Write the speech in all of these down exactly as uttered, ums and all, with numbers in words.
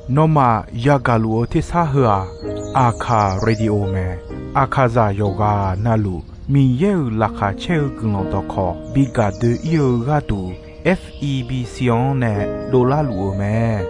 Nawmaf yagaq luf-eu tersar heu-aq, Aqkaq Radio mae. Aqkaqzaq yawqghaq navluf Miqyaer-euq laqkhaq caer-eu guiqlanq dawqkawq bi gaq doe-ir-eu gharduq, F E B C-anr nae dovlar luf-eu mae.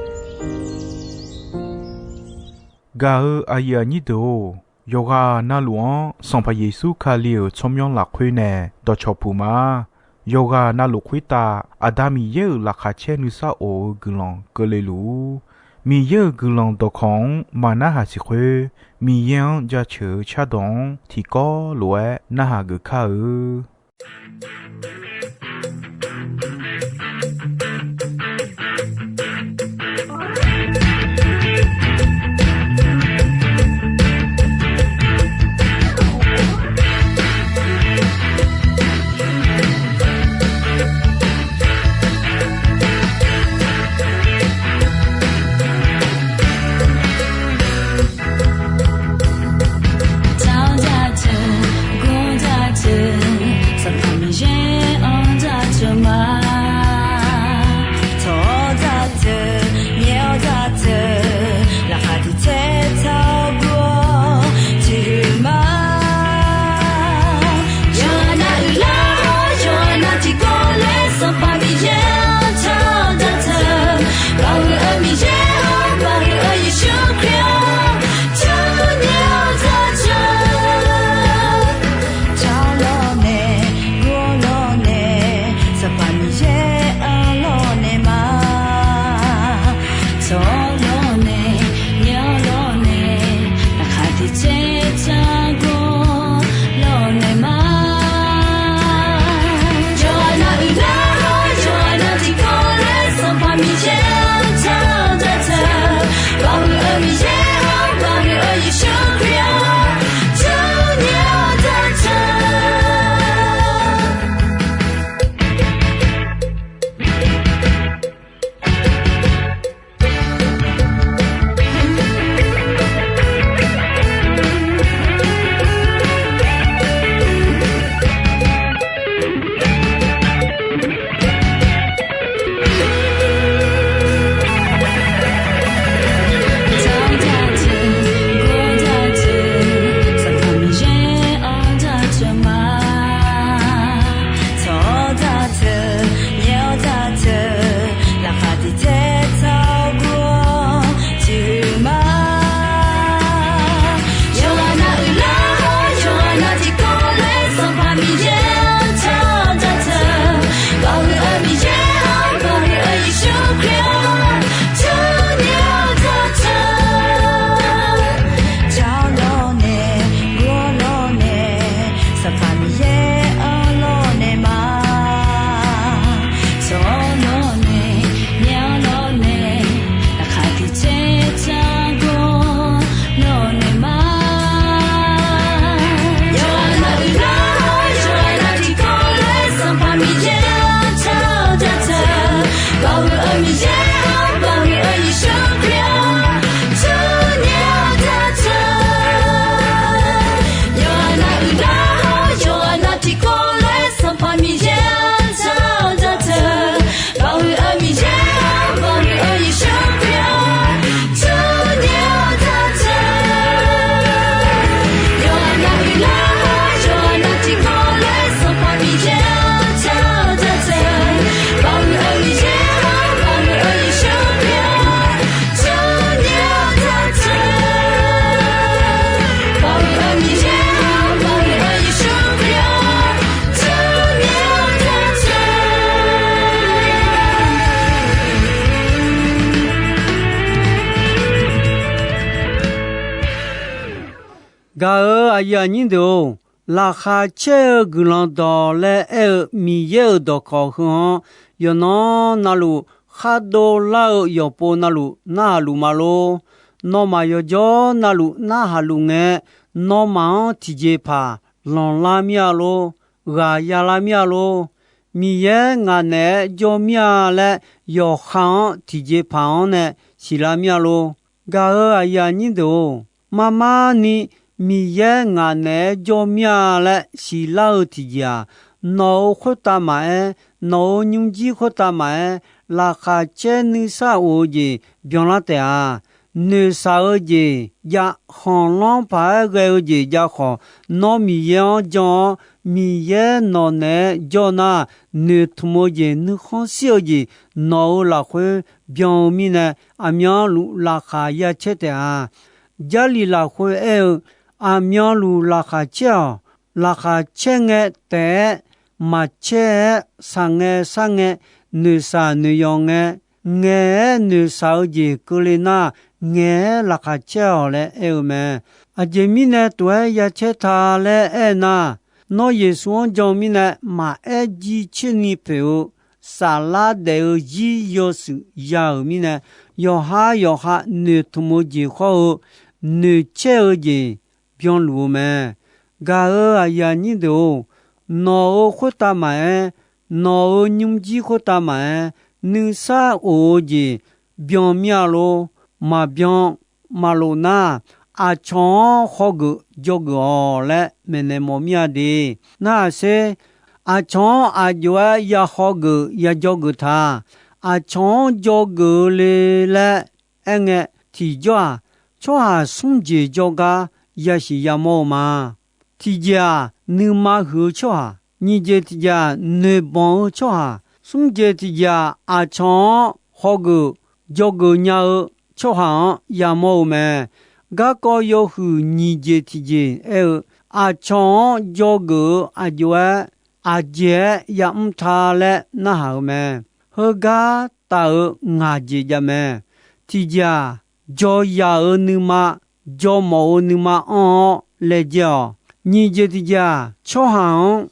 Gaq-eu aqyuif aqnyir deuq-or, yawqghaq navluf-anr Sanqpaq Yeqsur Kali-euq tsawrmyanr lafkhoer nae dawqcawq puq ma. Yawqghaq navluf khoertav Aqda Miqyaer-euq laqkhaq caer nuisar of-eu guiqlanq keuvle luf-ur. Miqyaer-euq guiqlanq dawqkawq-anr maq narhaq siq khoer, Miqyaer-anr jaceuq-eu cardawq-anr tiqkawv lof-aer narhaq geuf kar-eu. Gaq-euq aqyuif aqnyir deuq-or, laqkhaq caer-eu guiqlanq dawq laer aer-eu Miqyaer-euq dawqkawq heu-anr, yawqnan navluf khardov lar-eu yawqpov navluf narhaq luf ma lor. Nawmaf yawqjawr navluf narhaq luf ngae, nawmaf-anr tiqjeqpaq lanqlar mir-a lor, ghaqya lar mir-a lor. Miqyaer ngaq naeq-aer jawr mir-a laer yawqha-anr tiqjeqpaq-anr nae siqlar mir-a lor. Gaq-euq aqyuif aqnyir deuq-or, marmar ni Miqyaer ngaq naeq-aer jawr mir-a laer siqlar-eu tiqjeq-aq, nawq-euq khoertav maqaer, nawq-euq nymrjir khoertav maqaer, laqkhaq caer nuisar of-eu jeq byanlar taef-a. Noeqshaq-eu jeq jav, khanqlanr paq-aer ghae-eu jeq jav khawf, nawr Miqyaer-anr jan-awr, Miqyaer nawq naeq-aer jawr nar, noeqtmq-eu jeq, nuikhanr shir-eu jeq nawq-euq lafkhoer byan-eu mirnae, aqmyanluf laqkhaq ya caer taef-a. Jarlif lafkhoer aer-eu, aqmyanluf laqkhaq caer-awq. Laqkhaq caer ngae taef-aer maqcaer-aer, shaq ngae shar ngae, noeqshaq noeqyawq ngae, ngaeq-aer noeqshaq-eu jeq keuvle nar, ngaeq-aer laqkhaq caer-awq laer aer-eu mae. Aqjeq mirnae tof-aer ya caer ta laer aer nar, nawr Yeqsur-anr jan-eu mirnae maqaer jircoer ni poeq-eu, saflar daef-eu zir yawshuif ya-euq mirnae, yawqhar yawqha noeqtmq-eu jeq khawr-eu, noeqcaer-eu jeq byanluf-eu mae. Gaq-euq aqyuif aqnyir deuq-or, nawq-euq khoertav maqaer, nawq-euq nymrjir khoertav maqaer, nuisar of-eu jeq byan mir-a lor. Maqbyan maqlof nar, aqcawq-anr hawgeuf jawgeuf-awq laer maeqnaeq mawf mir-a de. Narhaq sher, aqcawq-anr aq jov-aer ya hawgeuf ya jawgeuf ta. Aqcawq-anr jawgeuf-eu le laer aerngae, tiqjawr-aq, tsawrhaq smr jeq jawrgar yasiq yamawr-eu ma. Tiqjeq-aq, nuima huiq-eu tsawrhaq, nyiq jeq tiqjeq-aq, noeqbanq-eu tsawrhaq, smr jeq tiqjeq-aq, aqcawq-anr hawgeuf jawgeuf nya-eu tsawrhaq-anr yamawr-eu mae. Garkawv yawhuiq nyiq jeq tiqjeq aer-eu, aqcawq-anr jawgeuf-eu aq jov-aer aqjeq-aer yamr ta laer narhaq-eu mae. Heugar taf-euq ngaq jeq jav mae. Tiqjeq-aq, jawryaq-euq nuima, jawrmawf-eu nuima anr-awr laejae-awq. Nyiq jeq tiqjeq-aq, tsawrhaq-anr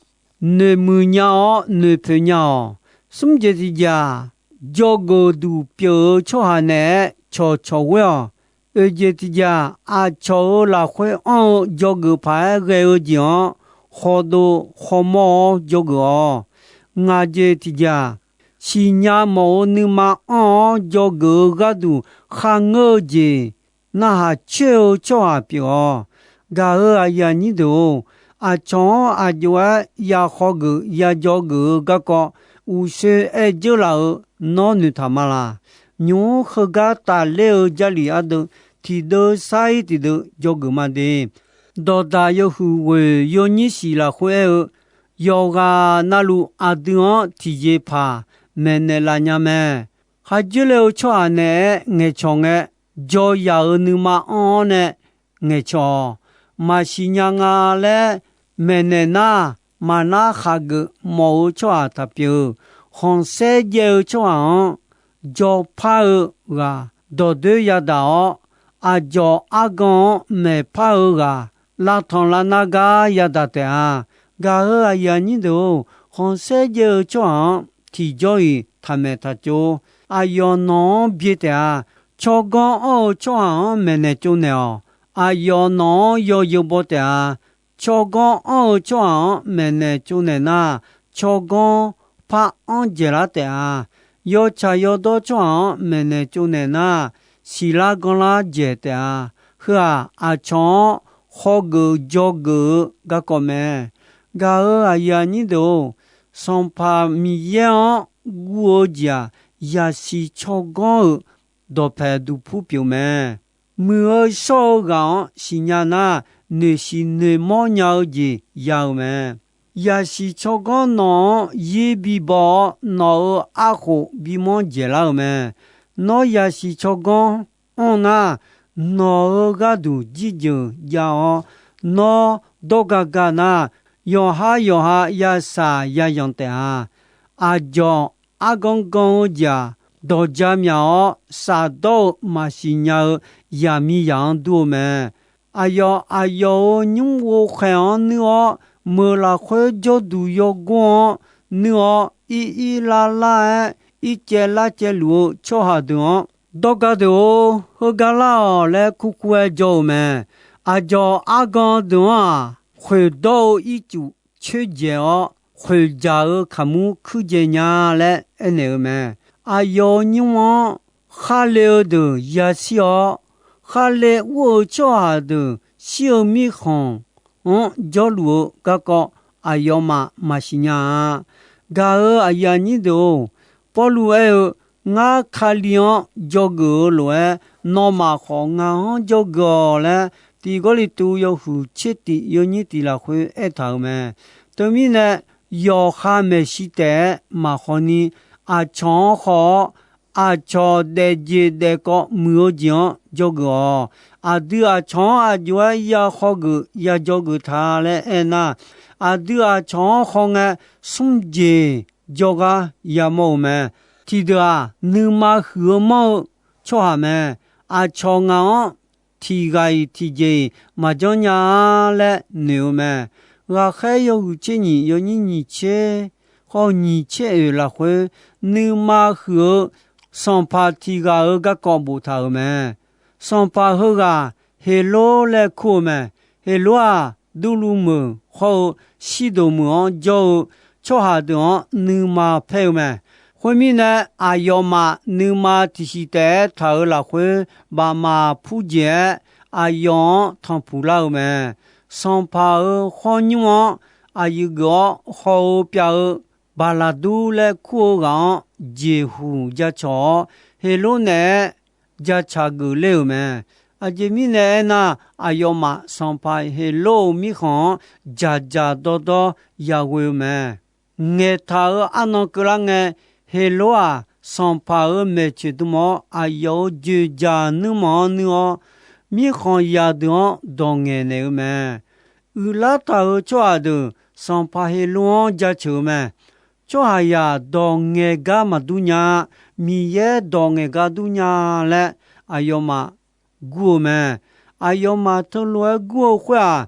noeqmuiq nya-awr noeqpoeq nya-awq. Smr jeq tiqjeq-aq, jawgeuf duq pyeuf-eu tsawrhaq naeq-aer cawqcawq ghoer-awq. Oeq jeq tiqjeq-aq, aqcawq-euq lafkhoer anr-eu jawgeuf paq-aer ghae-eu jeq-anr khawdov khawmawr-awr jawgeuf-awq. Ngaq jeq tiqjeq-aq, siqnya mawf-eu nuima anr-awr jawgeuf-eu gharduq kharngeur-eu jeq, narhaq coer-eu tsawrhaq pyeuf-awq. Gaq-euq aqyuif aqnyir deuq-or, aqcawq-anr aq jov-aer ya hawgeuf ya jawgeuf-eu garkawv uqshoe aer dzeur laf-eu nawr noeqtaq ma laq. Nymq-mr heugar tafler-eu Jarlif ardeuv tiqdeuv sar-ir tiqdeuv jawgeuf ma de. Dawqdaq yawhuiq ghoeq yawnyir shif lafkhoer aer-eu, yawqghaq navluf aqdui-anr tiqjeqpaq maeqnaeq laf nya mae. Kharjoer le-eu tsawrhaq naeq-aer ngaeqcawq ngae, jawryaq-euq nuima anr-awr nae ngaeqcawq-awq. Maqsiq nya nga laer maeqnaeq nar, maqnar khaqgeuf mawf-eu tsawrhaq taq pyeuf-eu, khanqsaer jaev-eu tsawrhaq-anr jawrpar-eu ghaq dawqdoer yadaq-awr, aqdzawq argan-anr maeqpar-eu ghaq lavtanq lavnar gar yadaq taef-a. Gaq-euq aqyuif aqnyir deuq-or, khanqsaer jaev-eu tsawrhaq-anr tiqjawr-iq taqmaeq taqtsov. Aqyawf nawq-anr byae taef-a. Tsawrganr anr-eu tsawrhaq-anr maeqnaeq tsovnaeq-awq. Aqyawf nawq-anr yawzeu baw taef-a. Tsawrganr anr-eu tsawrhaq-anr maeqnaeq tsovnaeq nar, tsawrganr par anr dzaeqlar taef-a. Yawtsaq yawdawr tsawrhaq-anr maeqnaeq tsovnaeq nar, siqlar ganrlar dzaeq taef-a. Heu-aq, aqcawq-anr hawgeuf jawgeuf-eu garkawv mae. Gaq-euq aqyuif aqnyir deuq-or, Sanqpaq Miqyaer-anr guv-eu jeq-aq, yasiq tsawrganr-euq dawqpaeq duqpur pyeuf mae. Muiq-eu shawr-eu ghaq-anr siqnya nar, noeqshiq noeqmawr nya-eu jeq ya-euq mae. Yasiq tsawrganr nawq-anr yir bibaw-awr, nawq-euq arkhof bimanr dzaeqlar-euq mae. Nawr yasiq tsawrganr anr nar, nawq-euq gharduq jirjeuq jav-awr, nawr dawr ga ga nar, yawqhar yawqha yashaq yayanq taef-a. Aqdzawq argan gan-eu jeq-aq, dawqja myaq-awr, shafdawr-eu maqsiq nya-eu yaqmiqzaq-anr dur-eu mae. Aqyawf aqyawf-euq nymr ghovkhaeq-anr nuir-awr, meuq lafkhoer jawrduq yawgor-anr nuir-awr, ir ir lar lar-aer, ircaev lar caevluf-eu tsawrhaq deuq-anr, dawrga deuq-or, heugar lar-awq laer kurkur-aer jawr-eu mae. Aqdzawq argan deuq-anr-aq, khoeqdawr-eu ircuf coerdzaeq-awr, khoeqdzaq-euq kaqmur kuir dzae nya laer aernaeq-eu mae. Aqyawf-euq nymr-anr kharle-eu deuq yashir-awr, kharle ur-eu tsawrhaq deuq shir-eu mirkhanq-anr jawrluf-eu garkawv aqyawfmaf maqsiq nya-a. Gaq-euq aqyuif aqnyir deuq-or, Pawrluv aer-eu, Ngar Kali-anr dzawgeuf-eu lof-aer, nawmaf khawf ngaq-anr dzawgeuf-awq laer, Tiq Gawrliqtu yawhuiq tser tiq yawnyir tiq lafkhoer aertaq-euq mae. Teumirnae, yawqha maeqshi taef-aer maqkhawf ni, aqcawq-anr khawf-awr, aqcawq daefjeq daefkawv muiq-eu jeq-anr dzawgeuf-awq. Aqdui aqcawq-anr aq jov-aer ya khawgeuf ya dzawgeuf ta laer aernar, aqdui aqcawq-anr khawf ngae, smr jeq jawrgar yamawr-eu mae. Tiqdeuq-aq, nuima huiq-eu manr-eu tsawrhaq mae. Aqcawq ngaq-anr tiq ghaq-iq tiqjeq-iq maqjanr nya-a laer noeq-eu mae. Ghaqkhaer yawhuiq tser nyiq yawnyir nyiq tser khawf nyiq tser oeq lafkhoer, nuima huiq-eu sanqpaq tiq ghaq-euq garkawv boftaq-euq mae. Sanqpaq heughaq Heqlor laer kur-eu mae. Heqlor-aq, durluv meuq hawr-eu Shirdoq meuq-anr jawr-eu tsawrhaq deuq-anr nuima paer-eu mae. Khoermirnae, aqyawfmaf nuima tiqsiq taef-aer taq-euq lafkhoer, bafmaf purjeq-aer aqyawf-anr tanqpuq lar-eu mae. Sanqpaq-euq khawr nymr-anr aqyuif geuf-awr haw-eu pyav-eu Baqlaqdur laer kur-eu ghaq-anr jeqhuq jacawq-awr, Heqlor naeq-aer jacaq geufler-euq mae. Aqjeq mirnae aernar, aqyawfmaf sanqpaq Heqlor-euq mirkhanq-anr dzaqdzaq dawrdawr yaghoe-eu mae. Ngaeqtaq-euq arnan keuvlar ngae, Heqlor-aq, sanqpaq-euq maeqtsoeq dm-awr, aqyawf-euq joeqjaq nuirmanq-anr nuir-awr, mirkhanq zaqdeuq-anr dawq ngaeqnaeq-eu mae. Uiqlar taq-euq tsawrhaq deuq sanqpaq Heqlor-anr jaceuq-eu mae. Tsawrhaqzaq dawq ngaeqgar maqdur nya-a. Miqyaer dawq ngaeqgar dur nya laer aqyawfmaf gur-eu mae. Aqyawfmaf teulof-aer gur-eu khoer-aq,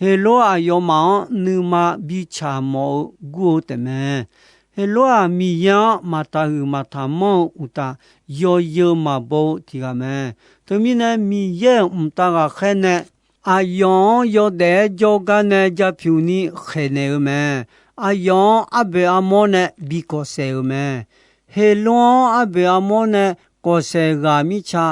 Heqlor aqyawfmaf-anr nuima bitsaq mawf-eu gur-eu taefmae. Heqlor-aq, Miqyaer-anr maqtaqhuiq maqtaqmanr-eu uqtaf, yawzeu maqbaw-eu tiq ghaq mae. Teumirnae, Miqyaer-euq mqtav ghaqkhaer nae aqyawf-anr yawdaef-aer jawrgar nae japyuq ni khaeqnaeq-eu mae. Aqyawf-anr arboeq armawr nae bi kawfsaef-euq mae. Heqlor-anr arboeq armawr nae kawfsaef ghaq mirtsa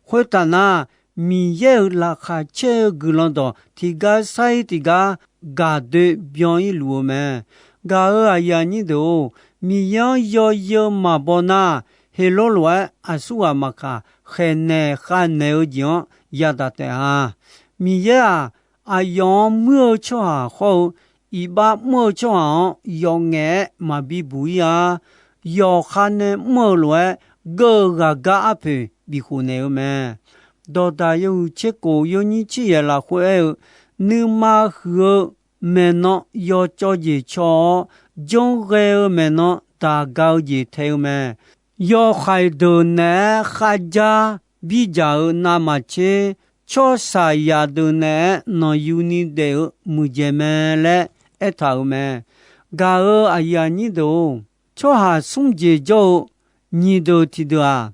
khoertaf nar, Miqyaer-euq laqkhaq caer-eu guiqlanq dawq tiqgar sar-ir tiqgar gaqdoe byan-ir luf-eu mae. Gaq-euq aqyuif aqnyir deuq-or, Miqyaer-anr yawzeu maqbaw nar, Heqlor lof-aer aqsurghaq maqkaq, khaeqnaeq khavnaeq-eu jeq-anr yadaq taef-a. Miqyaer-aq, aqyawf-anr muir-eu tsawrhaq hawr-eu, iqbax mr-eu tsawrhaq-anr yawf ngaef-aer maqbi buq-ir-a. Yawqha nae mr-eu lof-aer, geur-eu ghaqgar arpoeq bifkhof naeq-eu mae. Dawqdaq yawhuiq tser kof yawnyir tser yaeq lafkhoer aer-eu, nuima huiq-eu maeqnan yawcawv jeq caw-awr, janrghae-eu maeqnan daq ga-eu jeq tae-eu mae. Yawhaiq deuq naeq-aer kharjar birdzaq-eu navmaqtser, tsawrsaqzaq deuq naeq-aer nanqyuni daef-eu muiqdzaeq mae laer aertaq-euq mae. Gaq-euq aqyuif aqnyir deuq-or, tsawrhaq smr jeq jawr-eu nyiq deuq tiqdeuq-aq,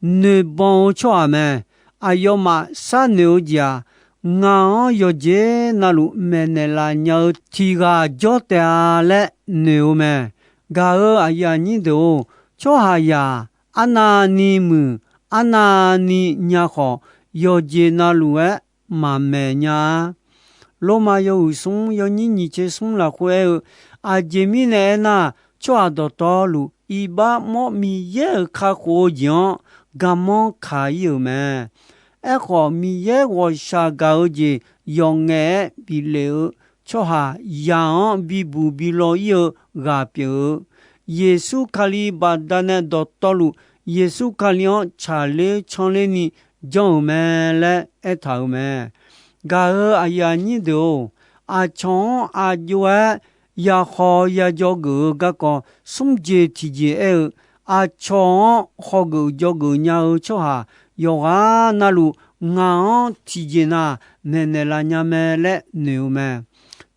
noeqban-eu tsawrhaq mae. Aqyawfmaf sharnoeq-eu jeq-aq, ngaq-anr yawqjeq navluf maeqnaeq laf nya-eu tiq ghaq jawr taef-a laer noeq-eu mae. Gaq-euq aqyuif aqnyir deuq-or, tsawrhaqzaq arnavni muiq, arnavni nya khawf, yawqjeq navluf-aer maqmaeq nya-a. Lormav yawhuiq smr yawnyir nyiq tser smr lafkhoer aer-eu, aqjeq mirnae aernar, tsawrhaq dawqtawvluf iqbax mawr Miqyaer-euq kakhof-eu jeq-anr garmanr kaq-ir-euq mae. Aerkhawf, Miqyaer ghawqshaq gaq-eu jeq yawf ngaef-aer biflef-eu tsawrhaq zaq-anr bibuq bilaw-ir-eu ghaq pyeuf-eu, Yeqsur Kali baqdanae dawqtawvluf, Yeqsur Kali-anr tsaqler canrler ni janr-euq mae laer aertaq-euq mae. Gaq-euq aqyuif aqnyir deuq-or, aqcawq-anr aq jov-aer ya khawf ya dzawgeuf-eu garkawv smr jeq tiqjeq aer-eu, aqcawq-anr khawgeuf dzawgeuf nya-eu tsawrhaq yawqghaq navluf, ngaq-anr tiqjeq nav maeqnaeq laf nya mae laer noeq-eu mae.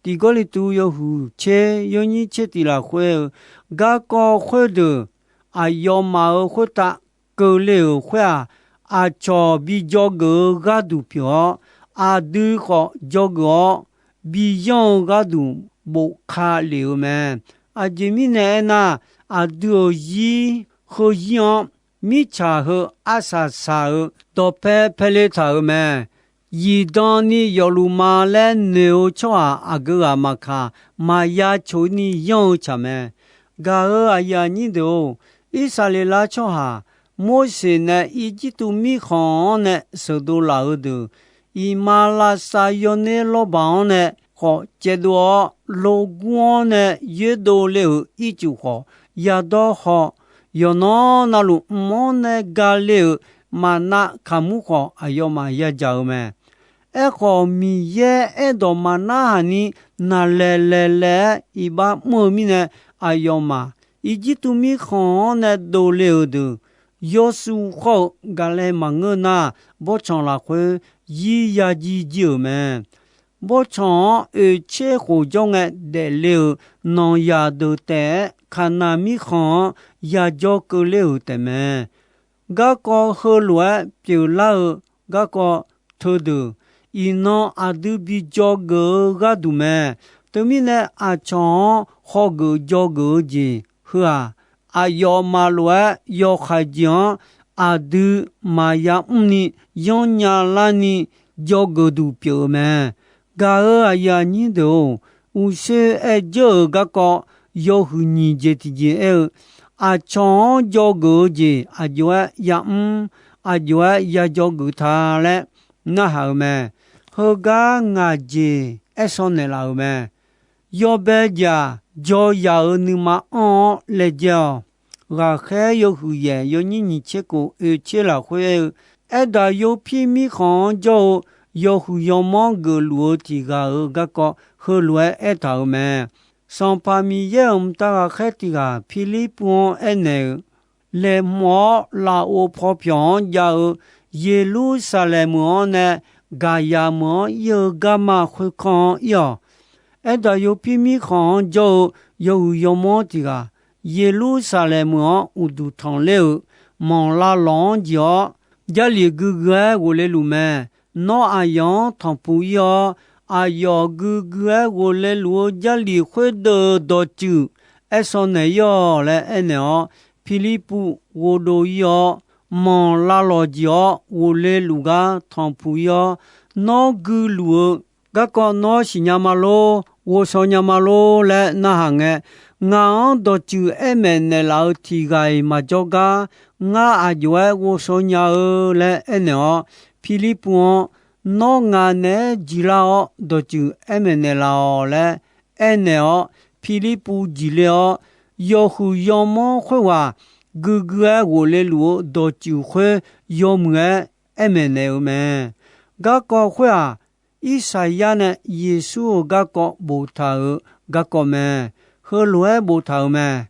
Tiq Gawrliqtu yawhuiq tser yawnyir tser tiq lafkhoer-eu, garkawv khoerdeuq aqyawfmaf-euq khoertav keuvle-euq khoer-aq, aqcawq bi dzawgeuf-eu gharduq pyeuf-awr, aqdui khawf dzawgeuf-awr, bi yanr-eu gharduq bofka lef-eu mae. Aqjeq mirnae aernar, aqdui-euq zir heuzir-anr mirtsaq heu arsaq saq-euq dawqpae paele taq-euq mae. Zifdan ni yawfluf ma laer noeq-eu tsawrhaq aqgeu ghaq maqkaq, maqya coq ni yanr-eu tsaq mae. Gaq-euq aqyuif aqnyir deuq-or, Irsaqleqlav tsawrhaq Morseq nae Irjirtuv mirkhanq-anr nae sheuqdov laf-eu deuq, iqmalavshav yawner lawrbaq-anr nae khawf caevdov-awr, logur-anr nae yoerdov le-euq ircuf khawf yadawr haw, yawqnan navluf mq-anr nae gale-euq maqnav kaqmur khawf aqyawfmaf yadzaq-eu mae. Aerkhawf, Miqyaer aerdawq maqnarhaq ni naqlaeq laeq laeq-aer iqbax mr-eu mirnae, aqyawfmaf Irjirtuv mirkhanq-anr nae dovle-euq deuq, yawshuif khawr-eu gaqlae maqngeur nar, bawrtsanq lafkhoer yir ya jir jir-euq mae. Bawrtsanq-anr oeqtser khof jawr ngae daefle-euq nanqzaq deuq taef-aer, Kaqnaq mirkhanq-anr yajawr keuvler-euq taefmae. Garkawv heulof-aer pyeuflar-eu garkawv teudeuq, iqnan aqdui bi dzawgeuf-eu gharduq mae. Teumirnae, aqcawq-anr hawgeuf dzawgeuf-eu jeq heu-aq, aqyawfmaf lof-aer yawkhaeq jeq-anr aqdui maqya mrni yanrnya larni dzawgeuf duq pyeuf-eu mae. Gaq-euq aqyuif aqnyir deuq-or, uqshoe aer dzeur-euq garkawv yawhuiq nyiq jeq tiqjeq aer-eu, aqcawq-anr dzawgeuf-eu jeq aqjox-aer yamr, aqjox-aer ya dzawgeuf ta laer narhaq-euq mae. Heugar ngaq jeq aer shaw naeqlaf-euq mae. Yawbae jaq dzaw yaq-euq nuima anr-awr laejae-awq. Ghaqkhaer yawhuiq yaef yawnyir nyiq tser khof oeq tser lafkhoer aer-eu, Aerdaq yawpir mirkhanq-anr jawr-eu yawhuiq yawmanr geufluf-eu tiq ghaq-euq garkawv heulof-aer aertaq-euq mae. Sanqpaq Miqyaer-euq mqtav ghaqkhaer tiq ghaq Pirlirpuv-anr aernaeq-eu, Laeqhmq-awr lafov paw pyawq-anr jav-eu Yeqlursaqlaeq meuq-anr nae gaqyaq meuq-anr ir-eu garma khoerkanr-anr ir-awq. Aerdaq yawpir mirkhanq-anr jawr-eu yawhuiq yawmanr tiq ghaq Yeqlursaqlaeq meuq-anr uqduq tanqler-euq manqlav lawq-anr jeq-awr, Jarlif guigui-aer ghofle luf mae. Nawr aqyawf-anr tanqpuq ir-awr, aqyawf guigui-aer ghofle luf-eu Jarlif khoerdeuv-euq dawqtsuif aer shaw naeq ir-awq laer aernaeq-awr, Pirlirpuv ghovdov ir-awr, manq lavlawq jeq-awr ghofle luf gar tanqpuq ir-awr, Nawr guiluf-eu garkawv nawr siqnya ma lor, ghovshaw nya ma lor laer narhaq ngae, ngaq-anr dawqtsuif aer maeqnaeq laf-eu tiq ghaq-iq maqjawr gar, ngar aq jov-aer ghovshaw nya-eu laer aernaeq-awr, Pirlirpuv-anr Nawr ngaq naeq-aer jiqlar-awr dawqtsuif aer maeqnaeq laf-awq laer aernaeq-awr, Pirlirpuv jiqle-awr, yawhuiq yawmanr khoerghaq guigui-aer ghofle luf-eu dawqtsuif khoer yawmuiq-aer aer maeqnaeq-eu mae. Garkawv khoer-aq, Irsaqyar nae Yeqsur-euq garkawv boftaq-euq garkawv mae. Heulof-aer boftaq-euq mae.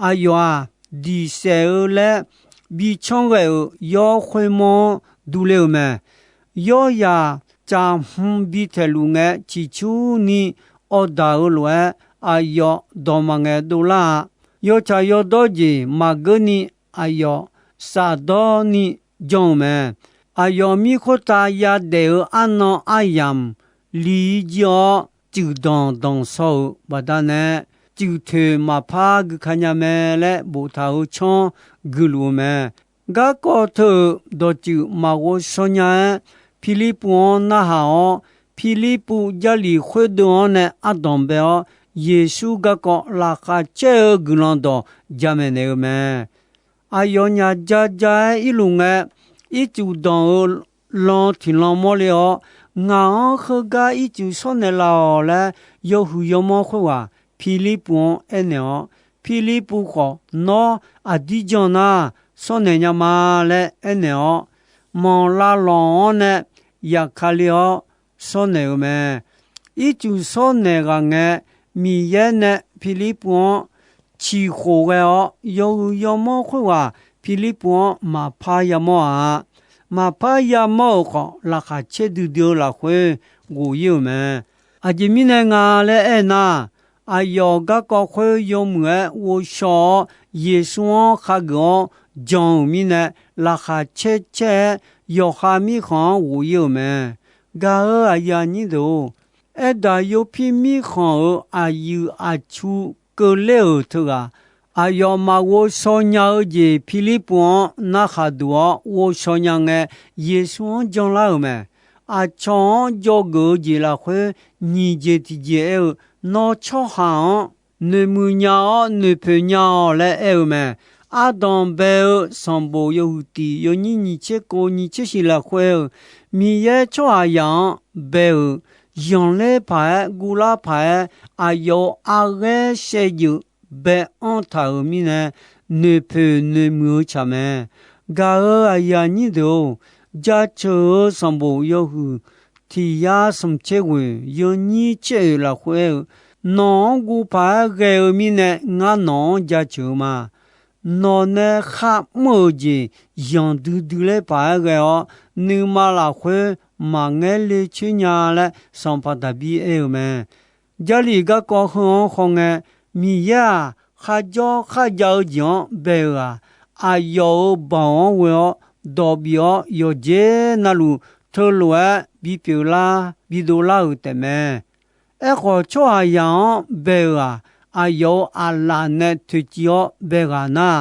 Aqyawf-aq, diq saef-eu laer bi canr ghae-euq yawr khoermawr-anr durler-eu mae. Yawrzaq caf hmq bi taeq luf ngae, ciqcurni awrdaq-eu lof-aer aqyawf dawq maqngaeq dovlar-a. Yawtsaq yawdawr jeq maqgeurni aqyawf safdawrni jan-eu mae. Aqyawf mir khoertav yadaef-eu arnan aryamq li-ir jir-awr, tsuif danq danq shaw-euq baqdanae, tsuif toeq maqpar gui ka nya mae laer boftaq-eu canr guiluf-eu mae. Garkawv teu-euq dawqtsuif maqghov shaw nya-aer, Pirlirpuv-anr narhaq-awr, Pirlirpuv Jarlif khoerdeuv-anr nae ardanq bae-awr, Yeqsur garkawv laqkhaq caer-eu guiqlanq dawq jamaeq naeq-eu mae. Aqyawfnyaf ja ja-aer irluf ngae, ircuf danq-eu lan tiq lan mawrle-awr, Ngaq-anr heugar ircuf shawr naeq laf-awq laer, yawhuiq yawmanr khoerghaq Pirlirpuv-anr aernaeq-awr, Pirlirpuv khawf, Nawr aqdir jan nar, shawr naeq nya ma laer aernaeq-awr, manq lavlawq-anr nae yaf ka le-awr shawr naeq-eu mae. Ircuf shawr naeq ghaq ngae, Miqyaer nae Pirlirpuv-anr ciqkhof ghae-awr, yawhuiq yawmanr khoerghaq Pirlirpuv-anr maqpar yamawr-a. Maqpar yamawr-euq khawf, laqkhaq caer duidui-eu lafkhoer ghof-ir-euq mae. Aqjeq mirnae nga laer aernar, aqyawf garkawv khoer yawmuiq-aer ghovshaw-awr, Yeqsur-anr khageuf-awr jan-euq mirnae, laqkhaq caer caer-aer yawqha mirkhanq-anr ghof-ir-euq mae. Gaq-euq aqyuif aqnyir deuq-or, Aerdaq yawpir mirkhanq-euq aqyuif aqtsu keuvler-euq teughaq, aqyawf maqghov shaw nya-eu jeq Pirlirpuv-anr narkhaq duq-awr ghovshaw nya ngae, Yeqsur-anr janlar-euq mae. Aqcawq-anr dzawgeuf-eu jeq lafkhoer nyiq jeq tiqjeq aer-eu, Nawr tsawrhaq-anr noeqmuiq nya-awr noeqpoeq nya-awq laer aer-eu mae. Ardanq bae-eu sanqbof yawhuiq tiq yawnyir nyiq tser kov nyiq tser shiq lafkhoer-euq, Miqyaer tsawrhaqzaq-anr bae-euq, yanqler paq-aer guvlar paq-aer aqyawf-euq arghaer shaevdzeuf bae-anr taq-euq mirnae, noeqpoeq noeqmuiq-eu tsaq mae. Gaq-euq aqyuif aqnyir deuq-or, jaceuq-eu sanqbof yawhuiq tiq yar smq tser ghoeq yawnyir tser oeq lafkhoer-euq, nawq-anr guv paq-aer ghae-eu mirnae ngar nawq-anr jaceuq-eu ma. Nawq nae kharmr-euq jeq yanq duidui ler paq-aer ghae-awr, nuima lafkhoer maqngaer le coer nya laer Sanqpaq Daqbir aer-eu mae. Jarlif garkawv heu-anr khawf ngae, Miqyaer-aq, kharjawr kharjav-eu jeq-anr bae-euq-aq, aqyawf-euq baoq-anr ghoe-awr dawq bif-awr, yawqjeq navluf teulof-aer bipyeuf lar bidov lar-euq taefmae. Aerkhawf, tsawrhaqzaq-anr bae-euq-aq, aqyawf-euq aqlaf nae toeqciv-awr bae ghaq nar,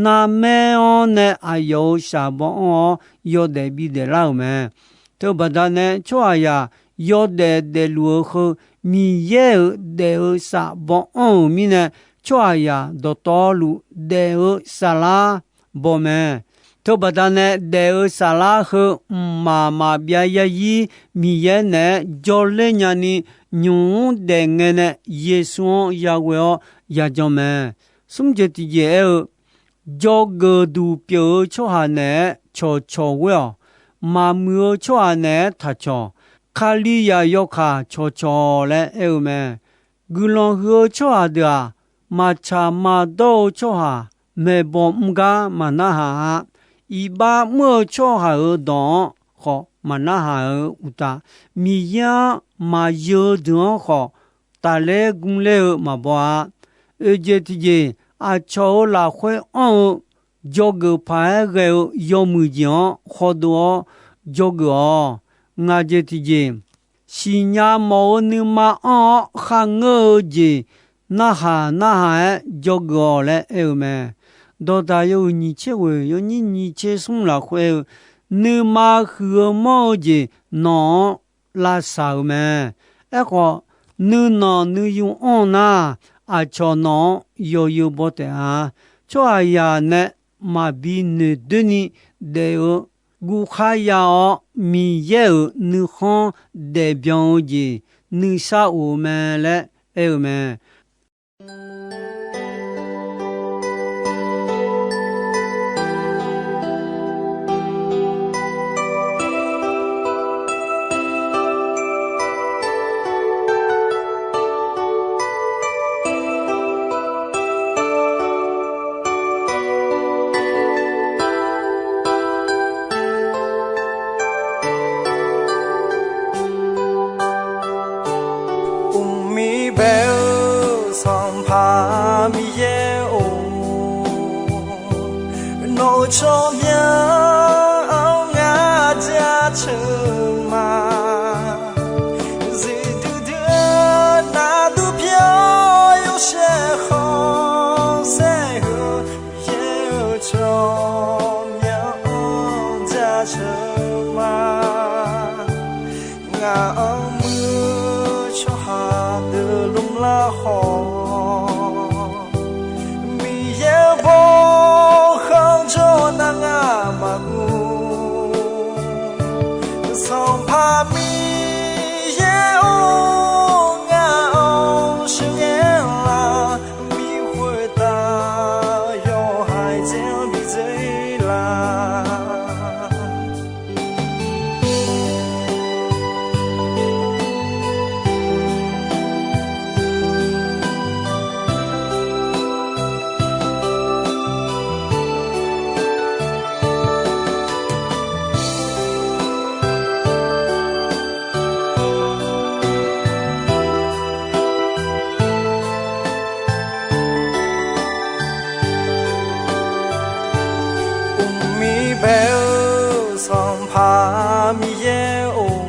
narmaer-anr nae aqyawf-euq shaqbaw anr-awr yawdaef bidaef lar-euq mae. Teubaqda nae tsawrhaqzaq yawdaef daefluf-eu heu, Miqyaer-euq daef-eu shafbaw anr-euq mirnae, tsawrhaqzaq dawqtawvluf daef-eu saflar baw mae. Teubaqda nae daef-eu saflar heu mqmaq maqbyav yarzir Miqyaer naeq-aer jawrler nyani, nymq mr daef ngae nae Yeqsur-anr yaghoe-awr yajan mae. Smr jeq tiqjeq aer-eu, jawrgeuf duq pyeuf-eu tsawrhaq naeq-aer cawqcawq ghoer-awq. Maqmuiq-eu tsawrhaq naeq-aer taqcawq. Kalizaq yawkaq cawqcawq laer aer-eu mae. Guiqlanq huiq-eu tsawrhaq deuq-aq, maqtsaq maqdawr-eu tsawrhaq maeqbawq mr gar maqnarhaq-a. Iqbax mr-eu tsawrhaq-euq dawq-anr khawf maqnarhaq-eu uqtaf, Miqyaer-anr maqyeu-eu deuq-anr khawf tafler gmr ler-eu maqbaw-a. Oeq jeq tiqjeq, aqcawq-euq lafkhoer anr-eu jawrgeuf paq-aer ghae-eu yawmuiq jeq-anr khawdov-awr jawrgeuf-awq. Ngaq jeq tiqjeq, siqnya mawf-eu nuima anr-awr kharngeur-eu jeq narhaq narhaq-aer jawrgeuf-awq laer aer-eu mae. Dawqdaq yawhuiq nyiq tser ghoeq yawnyir nyiq tser smr lafkhoer-eu, nuima huiq-eu manr-eu jeq nawq-anr lavsaq-euq mae. Aerkhawf, nuinanq nuiyu anr-eu nar, aqcawq nawq-anr yawzeu baw taef-a. Tsawrhaqzaq nae maqbi noeqdoer ni daef-eu guvkhar ya-awr, Miqyaer-euq nuikhanr daefbyan-eu jeq nuisar of-eu mae laer aer-eu mae. Uqmir bae-eu Sanqpaq Miqyaer-or, nawq-euq tsawrmyanr-anr ngar jaceuq ma. Zifdui dui-eu nardur pyeuf-awr yawshaef khanqsaer heu, Miqyaer-euq tsawrmyanr-anr jaceuq ma. Ngaq-anr muiq-eu tsawrhaq deuq lmr lar khawf, Miqyaer-euq bawkhanq jawr nar ngar maqguv. Sanqpaq Miqyaer-or, ngaq-anr sheuqghae lar, mir khoertav yawhaiq dzaer-anr bidzae lar. Uqmir bae-eu Sanqpaq Miqyaer-or,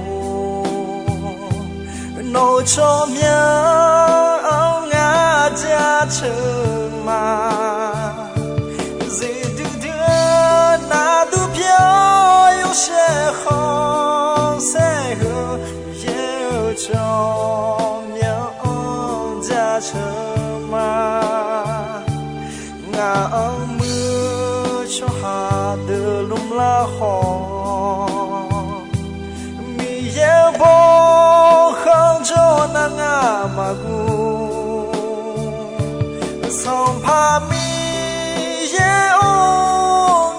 nawq-euq tsawrmyanr-anr ngar jaceuq ma. Zifdui dui-eu nardur pyeuf-awr yawshaef khanqsaer heu, Miqyaer-euq tsawrmyanr-anr jaceuq ma. Ngaq-anr muiq maqguv. Sanqpaq Miqyaer-or,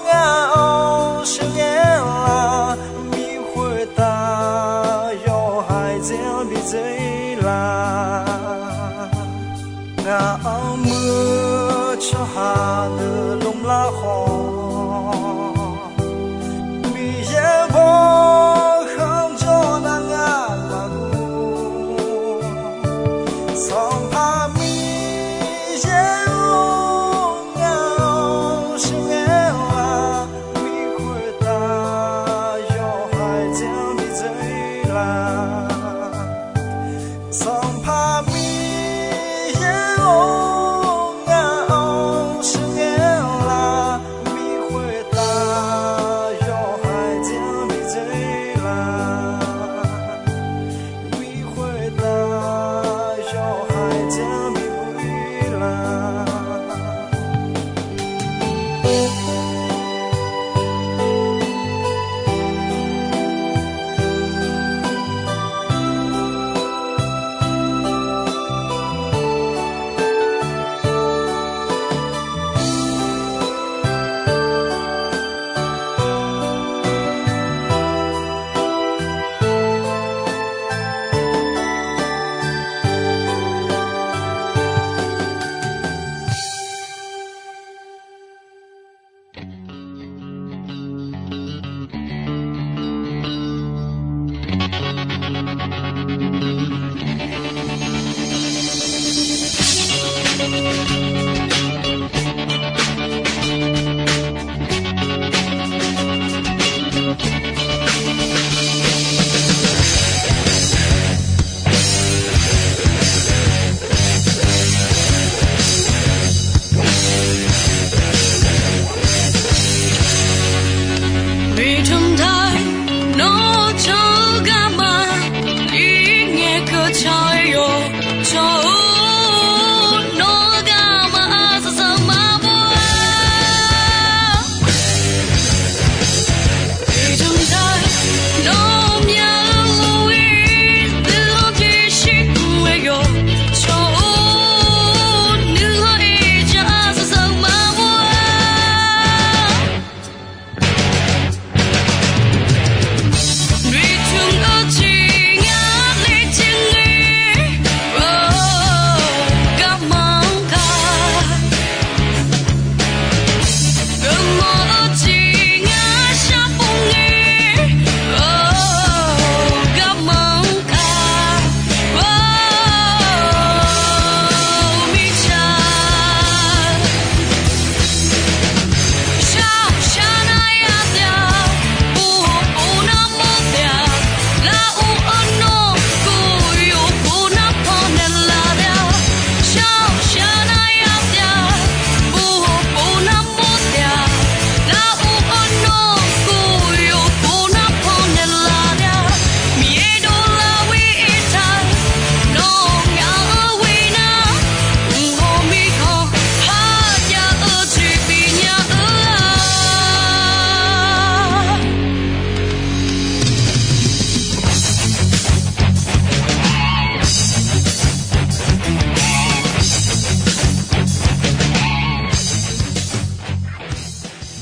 ngaq-anr sheuqghae laf, miq khoertav yawhaiq dzae-anr bidzer laf. Ngaq-anr muiq-eu tsawrhaq deuq lmlar khawf, Miqyaer baw khanqjawr nar ngar maqguv. Sanqpaq Miqyaer-or, ngaq-anr sheuqghae laf, miq khoertav yawhaiq dzae-anr bidzer laf. Sanqpaq Miqyaer-or, ngaq-anr sheuqghae laf, miq khoertav yawhaiq dzae-anr bidzer laf. Miq khoertav yawhaiq dzae-anr bidzer laf.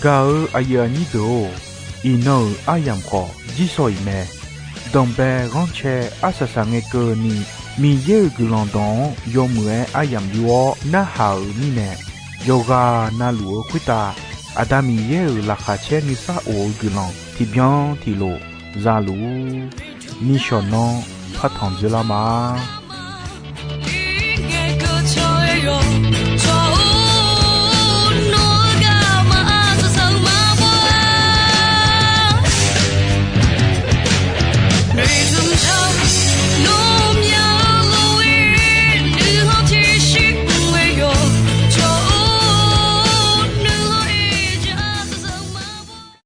Gaq-eu aqyuif aqnyir deuq-or, iqnan-euq aryamq khawf jirshaw-iq mae. Danqbae ghanrcae arsaq saq ngae keuvni, Miqyaer-euq guiqlanq dawq-anr yawmuiq-aer aryamq yur-awr narhaq-euq mirnae, yawqghaq navluf-eu khoertav Aqda Miqyaer-euq laqkhaq caer nuisar of-eu guiqlanq tiqbyan tiqlof za luf-ur. Nishawq nanr partanq dzoerlar ma.